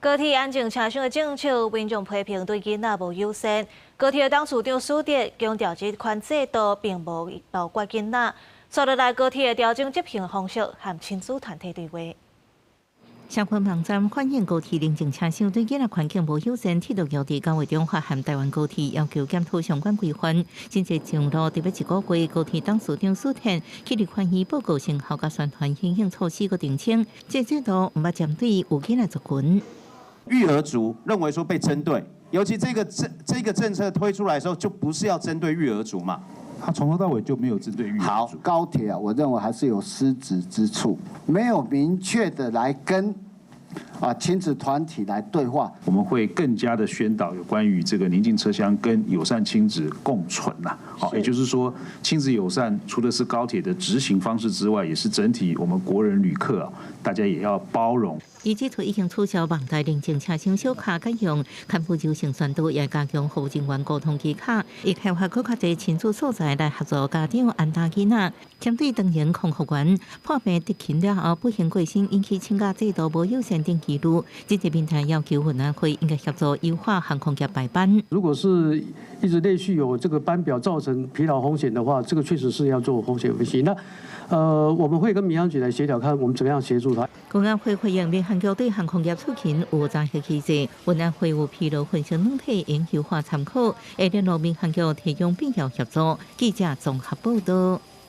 高鐵安靜車廂的政策，民眾批評對囡仔無友善。高鐵董事長史哲強調，這款制度並無包括囡仔。接落來，高鐵會調整執行方式，和親子團體對話。社群網站反映高鐵寧靜車廂對囡仔環境無友善，鐵路局佇九月中發函台灣高鐵，要求檢討相關規範。真濟上路特別一個月，高鐵董事長史哲去立法院報告成效佮宣傳因應措施，閣澄清，這制度毋捌針對有囡仔族群。育兒族認為說被針對，尤其這個政策推出來的時候，就不是要針對育兒族嘛？他從頭到尾就沒有針對育兒族。好，高鐵啊，我認為還是有失職之處，沒有明確的來跟親子團體來對話。我們會更加的宣導有關於這個寧靜車廂跟友善親子共存吶。好，也就是說，親子友善除了是高鐵的執行方式之外，也是整體我們國人旅客啊，大家也要包容。伊指出已經取消望台寧靜車廂小卡改用牽引柔性傳導，也加強服務人員溝通技巧，會開發閣較濟親子所在來協助家長安搭囡仔。針對長榮空服員破病得勤了後不幸過身，引起請假制度無友善等疑慮，這個平台要求運安會應該協助優化航空業排班。如果是一直連續有這個班表造成疲勞風險的話，這個確實是要做風險分析。那我們會跟民航局來協調，看我們怎麼樣協助他。運安會回應民航局對航空業出勤有查核機制，運安會有疲勞分析軟體應優化參考，會聯絡民航局提供必要協助。記者綜合報道。